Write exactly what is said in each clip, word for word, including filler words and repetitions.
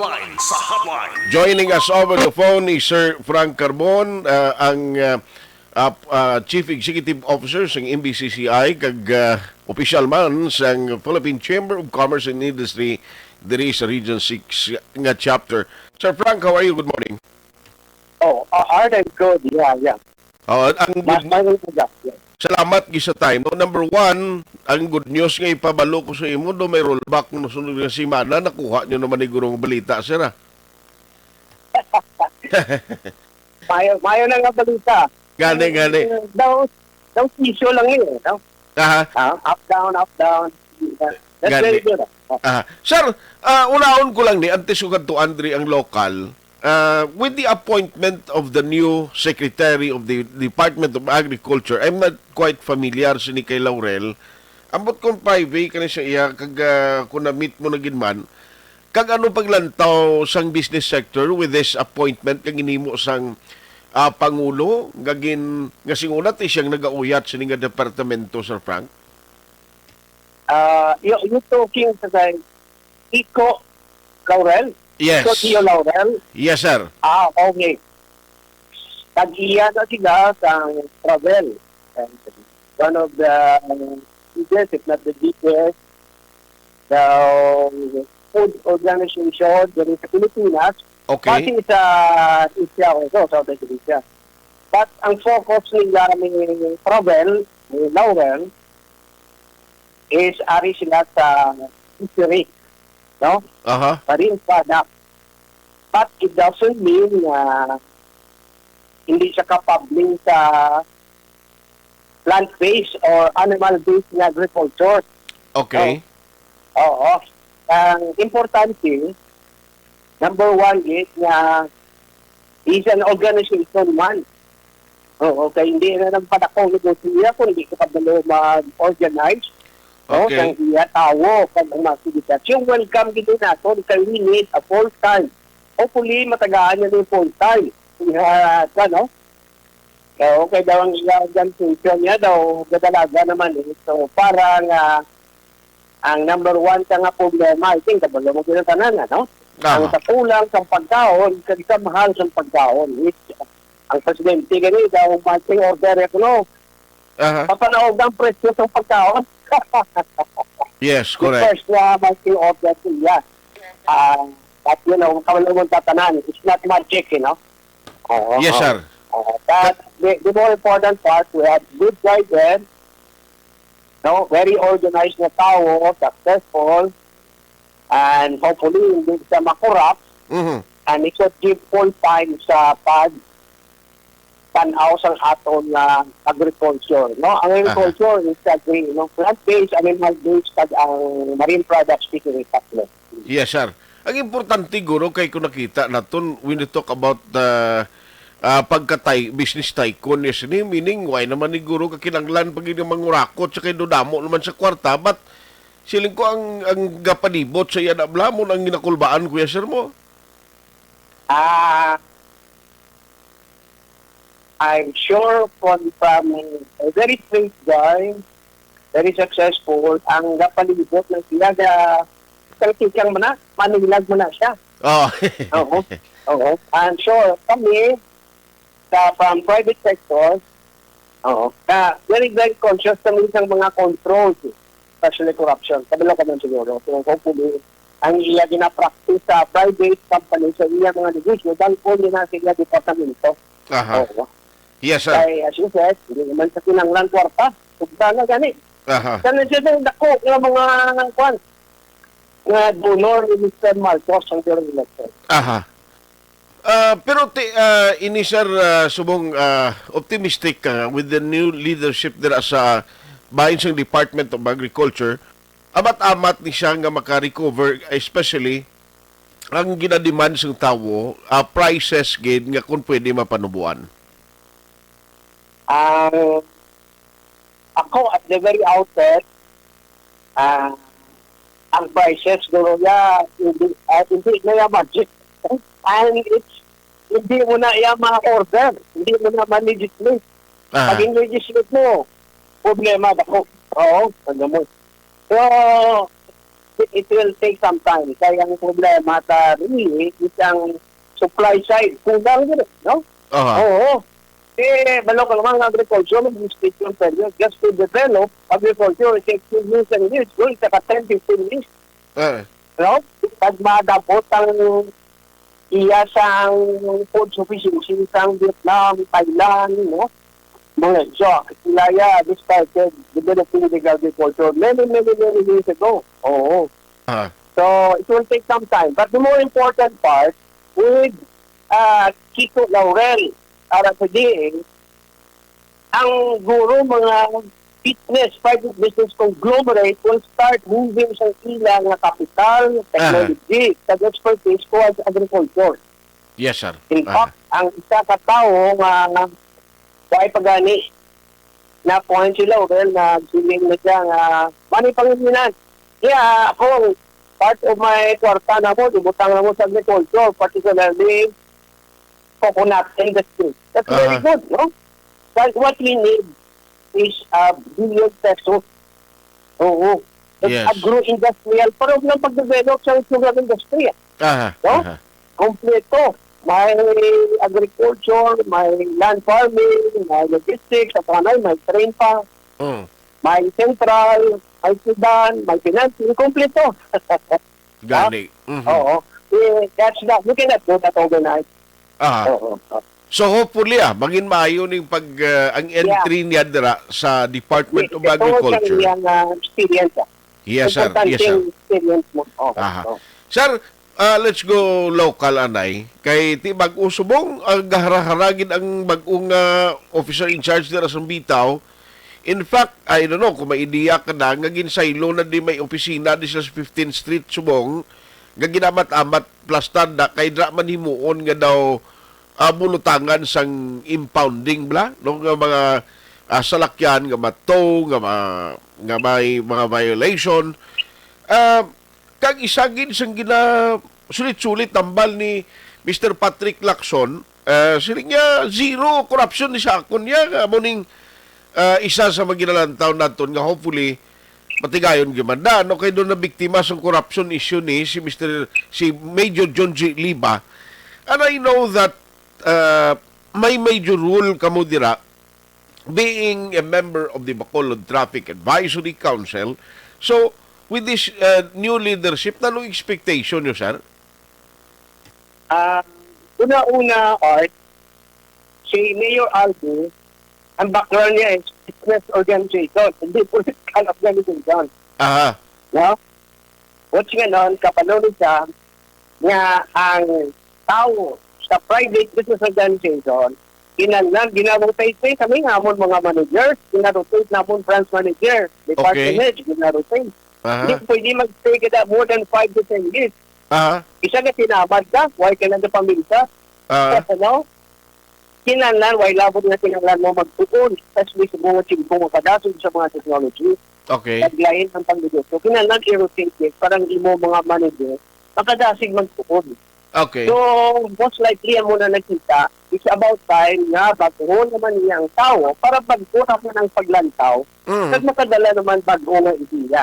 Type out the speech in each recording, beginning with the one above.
Line sa Hotline. Joining us over the phone is Sir Frank Carbon, ah, ang, ah, ah, ah, Chief Executive Officer sang M B C C I, kag, ah, opisyal man sang Philippine Chamber of Commerce and Industry diri sa Region six nga chapter. Sir Frank, how are you? Good morning. Oh, uh, Art, I'm good. Yeah, yeah. Oh, ang good Mas mayroon po dyan. Yeah. Salamat gyud sa time. No, number one, ang good news nga ipabalo ko sa imo, do may rollback no sunod nga semana, nakuha nyo naman ni gurong balita, sir, ah. Mayo, mayo na nga balita. Gani, gani. Eh, daw, daw issue lang yun, no? Aha. Ah, up, down, up, down. That's Gani. Very good. Ah. Aha. Sir, ah, unaon ko lang ni, antes ko kadto, Andre, ang lokal. Uh, with the appointment of the new Secretary of the Department of Agriculture, I'm not quite familiar sini kay Laurel. Ambot kung private kani sa iya, kag, uh, kung na-meet mo na gid man, kag ano paglantaw sang business sector with this appointment nga ginhimo sang, uh, Pangulo nga gin-, nga sing-una ti siyang nagauyat sini nga departamento, Sir Frank? Uh, you, you talking sa kay Kiko Laurel? Yes. Kiko Laurel? Yes, sir. Ah, okay. Tag-iya na sila sa Travel. And one of the biggest, if not the biggest, the food organization diri sa Pilipinas. Okay. Pati sa Asia also, Southeast Asia. But ang focus nila ni Travel, ni Laurel, is ari sila sa fishery, no? Aha. Marine product. But it doesn't mean na hindi siya kapabling sa plant-based or animal-based nga agriculture. Okay. Oh. Oo. Ang importante, number one is nga is an organization man. Oo, kay hindi na nagpadako ni Boss Iya kung hindi ka kabalo mag-organize. No? Okay. Kang iya tawo, kag ang mga aktibidad. Yung welcome gid nato, kay we need a full time. Hopefully, matagaan niya yung full time. Nga, ano? So, okay daw ang iya organization niya daw, gadalaga naman eh. So, para nga ang number one ka nga problema, I think, kabalo mo gid ang tanan, ano? Aha. Ang sa kulang sa pagkaon, kag sa mahal sa pagkaon, which ang presidente gani daw marching order, eh, kuno. Aha. Papanaog ang presyo sa pagkaon. Yes, correct. First na marching order siya. Ah, but, you know, kabalo mo ang tanan, it's not magic, you know? Oo, Yes, oo. sir. Oo. But the, the more important part, we have good guidance, no? Very organized na tao, successful, and hopefully hindi siya makorap, Mhm. and it should give full time sa pag tanaw sa aton nga agriculture, no? Ang Aha. agriculture is agri, no? Plant-based, animal-based, kag ang marine products, fishery, tatlo. Yes, sir. Ang importante, guro, kay kung nakita naton, when you talk about the, ah, pagka-ty-, business tycoon, yes, ni, meaning, why naman ni guro kakinanglan pag ini mangurakot sa kay dodamo naman sa kwarta, but siling ko ang, ang gapanibot sa iya na blamon ang ginakulbaan, kuya sir mo? Ah, I'm sure from, from a very straight guy, very successful, ang gapalibot ng siya, ga-, kang tikang mo na, manilag mo na siya. Oh. Oo. Oo. I'm sure, kami, sa, from private sector, oo, na very, very conscious kami sa mga controls, especially corruption. Kabalo ka man siguro. So, hopefully, ang iya ginapractice sa private company, sa iya mga negosyo, bangko niya na sa iya departamento. Aha. Oo. Yes, sir. Kay, as you said, hindi naman sa kinanglan kwarta. Sugda na gani. Aha. Sa nagsasang dako nga mga, kwan, nga donor ni Mister Marcos ang during election. Aha. Ah, pero ti-, ah, ini, sir, ah, subong, ah, optimistic ka with the new leadership dira sa bahin sang Department of Agriculture, amat-amat ni siya nga maka-recover, especially ang ginademand sang tawo, ah, prices gid nga kung pwede mapanubuan. Ang ako, at the very outset, ah, ang prices, guro, ya, hindi, ah, hindi na ya magic. And it's, hindi mo na ya ma-order, hindi mo na ma-legislate. Ah. Pag in-legislate mo, problema, dako. Oo, ano mo. So, it, it will take some time. Kaya ang problema ta really is ang supply side. Kulang din, no? Aha. Oo. Eh, balo ka naman, ang agriculture, mag-inspection period. Just to develop agriculture, it takes two years and years. Doon, sa ka ten, fifteen years. Eh. No? Pag madabot ang iya sang food sufficiency sang Vietnam, Thailand, no? Malaysia, sila ya, they started developing the agriculture many, many, many years ago. Oo. Ah. So, it will take some time. But the more important part, with uh, Kiko Laurel, R S D A, ang guro mga business, private business conglomerate will start moving sa ila nga kapital, technology, kag expertise towards agriculture. Yes, sir. In Aha. fact, ang isa ka tawo nga wala pa gani na point sila, well, na siling na siya nga, "Mani panginginan." Yeah, ako, part of my kwarta na mo, ibutang na mo sa agriculture, particularly coconut industry. That's very Aha. good, no? But what we need is a billion pesos. Oo. Yes. Agro-industrial, para lang pag-develop sa sugar industry. Aha, No? aha. Kompleto. May agriculture, may land farming, may logistics, at ano, may train pa, Mm. may central, may sedan, may financing, kompleto. Gani. Mhm. Oo. Eh, that's not, you cannot do that overnight. Aha. Oo. So hopefully, ah, maging maayo ning pag, ah, ang Yeah. entry niya dira sa Department of Ito ang Agriculture. iyang, ah, experience, ah. Yes, sir. Yes, sir. Importanteng experience mo. Oo. Aha. Oo. Sir, ah, let's go local, anay. Kay ti bag-o subong, ah, gahara-hara gid ang bag-ong, ah, officer in charge dira sa Bitaw. In fact, I don't know kung may ideya ka na nga ginsaylo na di may opisina di sa fifteenth Street subong nga ginamat-amat plastar na kay dra man himuon nga daw, ah, bulutangan sang impounding bla, no, nga mga, ah, salakyan nga ma-tow, nga ma-, nga may mga violation. Ah, kag isa gid sang gina-, sulit-sulit tambal ni Mister Patrick Lacson, ah, siling niya, zero corruption ni sa akon niya, nga amo ning, ah, isa sa maginalantaw naton nga hopefully matigayon gyud man da, no? Kay doon na biktima sa corruption issue ni si Mister, si Major John J. Liba. And I know that, uh, may major role kamo dira, being a member of the Bacolod Traffic Advisory Council. So, with this, uh, new leadership, nanong expectation nyo, sir? Ah, una-una, Art, si Mayor Alvin, ang background niya is business organization, hindi political organization. Aha. No? What's nga nun, kapalo ni siya nga ang tao sa private business organization, kinahanglan, ginarotate ni kami nga amon mga managers, ginarotate namon branch manager, department Okay. head, ginarotate. Aha. Hindi pwede mag-stay ka na more than five to ten years. Aha. Isa ka tinamad ka, why ka lang paminta? Ah. Ano? Kinahanglan, why labot nga kinahanglan mo magtuon, especially sa mga chingko nga kadasig sa mga technology. Okay. Naglain ang pangnegosyo. Kinahanglan i-rotate it para ang imo mga manager makadasig magtuon. Okay. So, most likely, ang muna nakita, it's about time nga baguhon naman niya ang tao para baguhon naman ang paglantaw Mm. kag makadala naman bago nga ideya.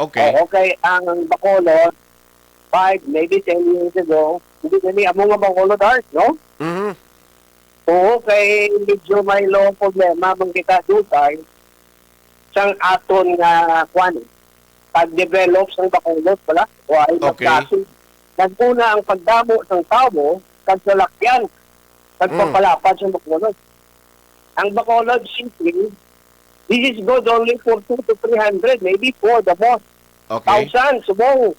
Okay. Oo, kay ang Bacolod, five, maybe ten years ago, hindi na ni amo nga Bacolod, Art, no? Mhm. Oo, kay medyo may lo problema man kita dugay sang aton nga, kwan, pag-develop sang Bacolod, wala? O ay Okay. magkasi. Nag-una ang pagdamo sang tawo kag salakyan, Mm. nagpapalapad sa Bacolod. Ang Bacolod City, this is good only for two to three hundred, maybe four the most. Okay. Thousand, subong.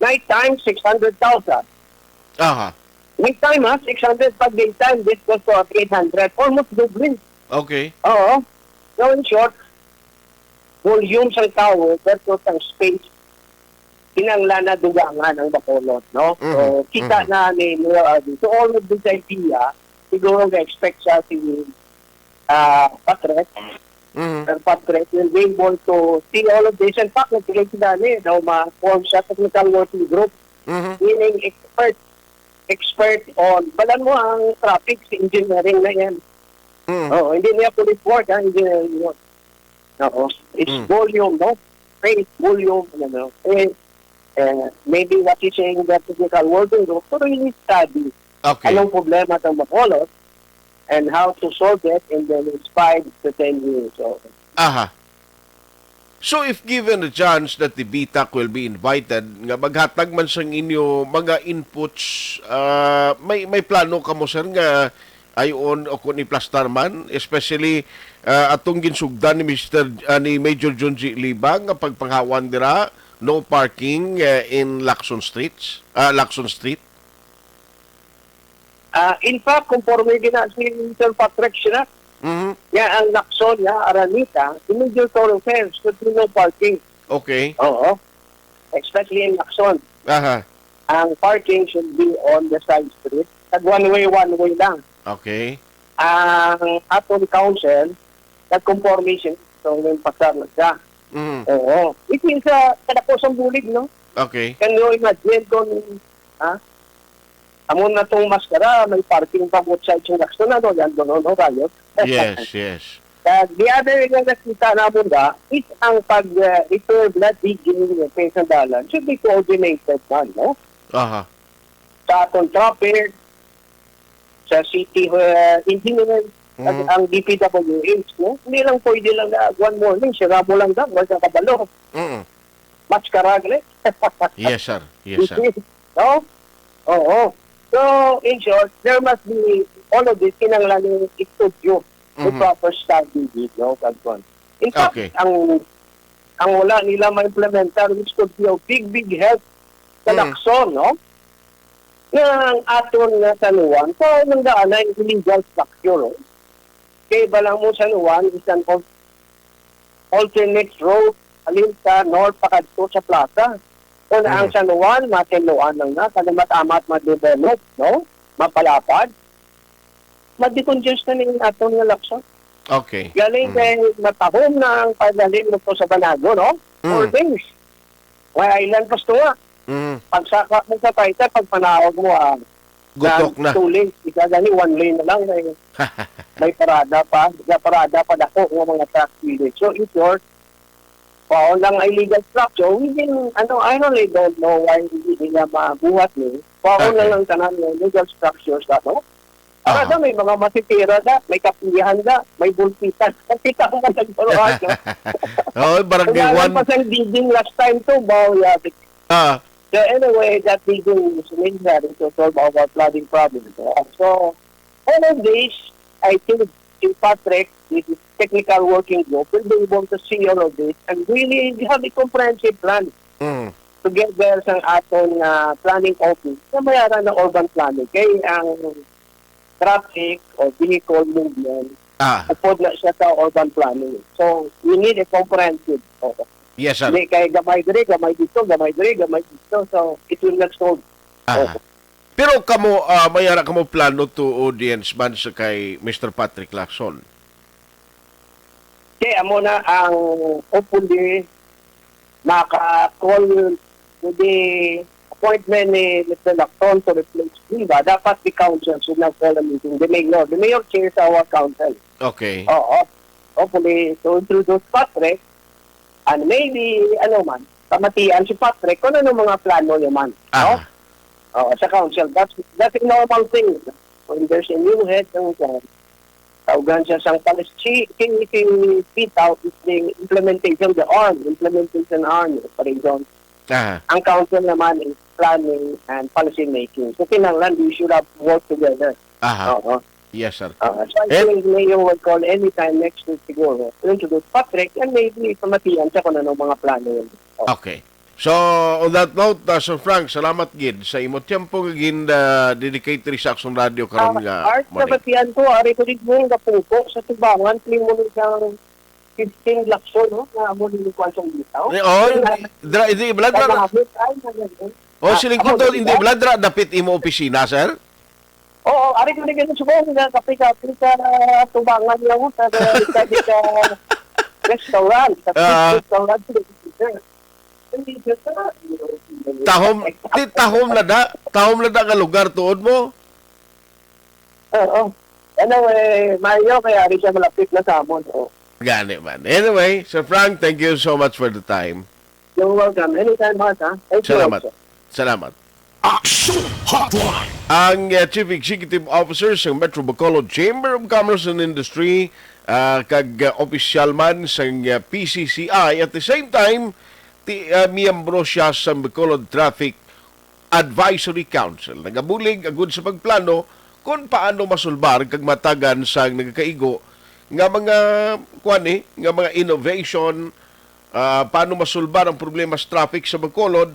Night time, six hundred thousand. Aha. Night time, ha? Six hundred pag daytime, this goes to eight hundred. Almost doble. Okay. Oo. So, in short, volume sang tao versus ang space, kinahanglan na dugangan ang Bacolod, no? So, Mhm, kita mhm. na ni Mayor Alvin. So, all of this idea, siguro na-expect siya si, ah, Patrick. Mhm. Ang Patrick will be able to see all of this. In fact, nagpigil sila ni, daw ma-form siya technical working group, Mhm. meaning expert, expert on, balan mo ang traffic, si engineering na yan. Mhm. Oo, hindi niya police work, ha? Engineering yun. Oo. It's Mm. volume, no? space, volume, you know. Eh, eh, maybe what you saying that technical working group to really study Okay. anong problema ng Bacolod and how to solve it in the next five to ten years. So, Aha. So, if given a chance that the B tac will be invited, nga maghatag man sang inyo mga inputs, ah, may, may plano kamo, sir, nga ayon o kung iplastar man, especially, ah, atong ginsugdan ni Mister, ah, ni Major John G. Liba nga pagpanghawan dira, no parking, eh, in Lacson Streets, ah, Lacson Street? Ah, in fact, conforme gina si Sir Patrick sila, Mhm. nga ang Lacson, nga Araneta, the major thoroughfares should be no parking. Okay. Oo. Especially in Lacson. Aha. Ang parking should be on the side street. Tag one way, one way lang. Okay. Ang aton council, nag-conforme siya. So, yung pasar na siya. Mhm. Oo. It is, ah, kadako sang bulig, no? Okay. Can you imagine kung, ha? Amo na tong maskara, may parking pa both sides yung Lacson, ano, yan doon, no, Rayot? Yes, yes. Kag the other nga nakita namon ba is ang pag, uh, repair blood digging nga kay sandalan should be coordinated man, no? Aha. Sa aton traffic, sa city, uh, engineer, Mhm. ang D P W H, no? Hindi lang pwede lang na one morning, sira mo lang daw, wala ka kabalo. Mm. Mas karag, eh. Yes, sir. Yes, sir. No? Oo. So, in short, there must be, all of this, kinahanglan ng studio, the Mhm. proper study, no? Kag kuwan. In fact, Okay. ang, ang wala nila ma-implementar, which could be a big, big help sa Mm. Lacson, no? Nga ang aton nga San Juan, so, nang daan na yung illegal structure, no? Kay bala mo San Juan is an al-, alternate road, halin sa north pakadto sa plaza. Kung ang Mhm. San Juan, matinluan lang na, kaya matamat ma-develop, no? Mapalapad. Ma-decongest na ning aton nga Lacson. Okay. Galing Mhm. kay matahom na ang paghalin mo to sa Banago, no? Four Mm. days. May island pa to nga. Mhm. Pagsaka mo sa Taytay, pagpanawag mo, ah, Gutok na. Two lanes. Ika gani, one lane na lang. May, may parada pa. May parada pa dako nga mga truck dili. So, in short, paon lang ang illegal structure. We will, ano, I really don't know why hindi nila mabuhat ni. Paon Okay. lang ang tanan ng illegal structures, ano? Para Aha. sa may mga masitira na, may kapihan na, may bulpitan. Nakita ko man nagparuhan, no? Oh, barangay Wala lang one. pa sang digging last time to, baw, yabi. Ah. So anyway, that digging is necessary to solve our flooding problem. Uh, so, all of this, I think, in Patrick, with his technical working group, will be able to see all of this and really have a comprehensive plan Mm. together sa aton, ah, planning office na may ara na urban planning. Kay ang traffic o vehicle movement, Ah. upod na siya sa urban planning. So, we need a comprehensive. Oo. Yes, sir. Hindi kay gamay diri, gamay dito, gamay diri, gamay dito. So, it will not solve. Aha. Oo. Pero kamo, ah, may ara kamo plano to audience man sa kay Mister Patrick Lacson? Kay amo na ang hopefully maka-call to the appointment ni Mister Lacson to replace Viva. Dapat the council should not call a meeting. The mayor, the mayor chairs our council. Okay. Oo. Hopefully, to introduce Patrick, and maybe, ano man, pamatian si Patrick kung ano mga plano niya man. No? Aha. Oo, sa council. That's, that's a normal thing. When there's a new head ng council, tawgan siya sang policy. Si, si, si P TAO is the implementation, the arm, implementation arm, operation. Aha. Ang council naman is planning and policy making. So, kinahanglan, we should have work together. Aha. Oo. Yes, sir. Oo. So, I And think Mayor will call anytime next week siguro. Yun, to Patrick, and maybe pamatian siya kung anong mga plano yun. Oo. Okay. So, on that note, uh, Sir Frank, salamat gid sa imo tiyempo nga gin, uh, dedicate diri sa Aksyon Radio karon Ah, nga Art, morning. Nabatian ko, ari ko din yung gapupo sa tubangan, kay mo nang fifteen Lacson, no? Nga amo din yung kwansong bitaw. Eh, oh, Kaya, hindi, dra-, hindi, bala, dra-, nagamit, ay, na ganun. Oh, Ah, siling ko amo daw, din hindi, ba? Bala, dra-, dapit imo opisina, sir? Oo, ari ko din yung subong nga kape-kape sa tubangan niya mo, sa, sa, sa, sa restaurant, sa Ah. restaurant, sir. Tahom, di tahom na da, tahom na da nga lugar tuod mo. Oo. Anyway, maayo kay ari siya malapit na sa amon. Oh. Gani man. Anyway, Sir Frank, thank you so much for the time. You're welcome. Anytime, boss, ha? Thank you Salamat. also. Salamat. Action Hotline. Ang uh, Chief Executive Officer sa Metro Bacolod Chamber of Commerce and Industry, uh, kag uh, opisyal man sa uh, P C C I, at the same time, ti, uh, miyembro siya sa Bacolod Traffic Advisory Council. Nagabulig agud sa pagplano kung paano masulbar kag matagan sa nagakaigo nga mga, kuan, eh, nga mga innovation, ah, paano masulbar ang problema sa traffic sa Bacolod,